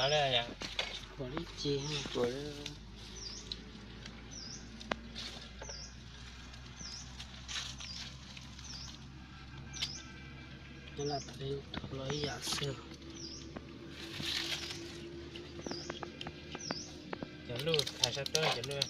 Ua li ces, nyob lam tau li thaum los ib yam xwb. Cov luj thaiv sab tod cov luj.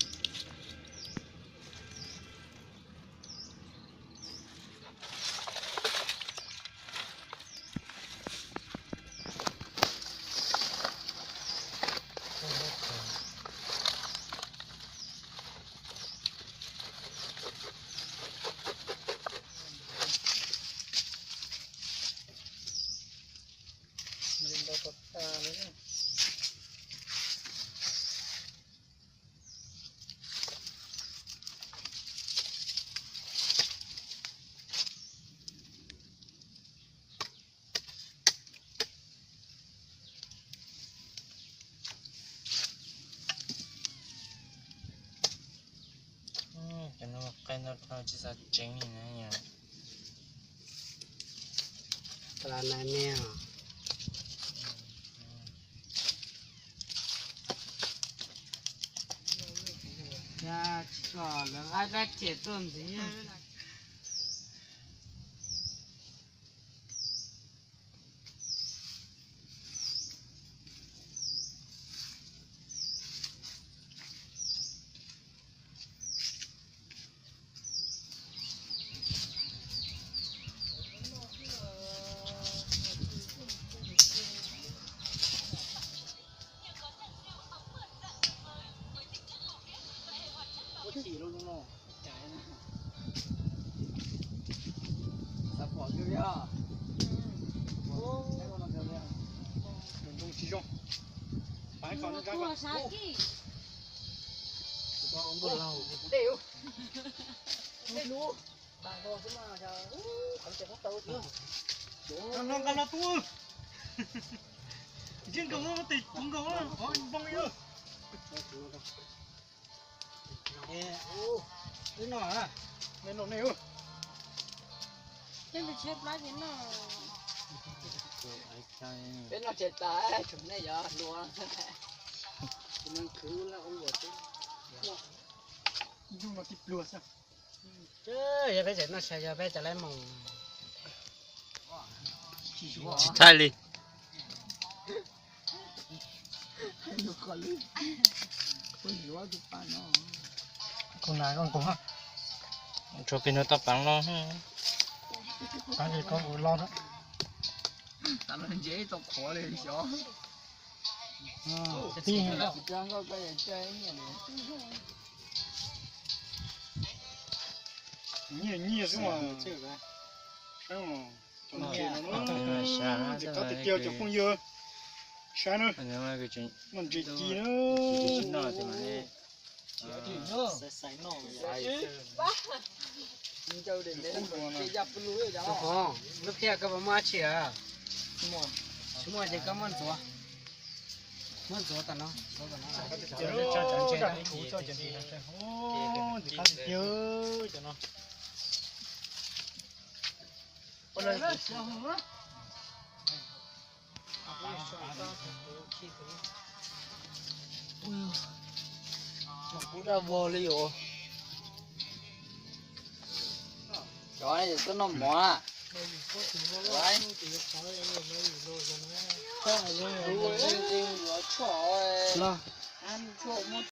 Cov no qe ntau dhau tsis xav tseev li na yom. Plas nais me os. Tsis txog lawv nqa dab riam tuaj ntxiv. Ua txim rau zoo no, cas xav pom kawg li os. Ntoo tsis zoo. Pab kom no. Dej, dej lub. Nqa los tub. Yeej nkaus no, tes kuv nkaus no, npoo yog. Wb noj, nej noj nej. Peb noj tsis tas, tshuav nej yog hluas. Ib hnub no tib pluag xwb. Yog peb tseem noj tshais yog peb cov laib moos. Tsis thaij li. Kuv na koj nkoog, tshuav pem no tau paav los, paav li koj ua los na. Tau qhuav li xyov. Nyiaj nyiaj xwb mas. Ntxim qab tiag tiag cov phooj ywg. Saib na, noj ntses ci na. Lub phiaj koj puas muaj dab tsi? Tsis muaj ces koj muab ntxuav, muab ntxuav tom no. Ntxim qab tiag tiag cov no. Kuv daj vog li os. Cov tuaj noj mov na. Los, tshuaj muab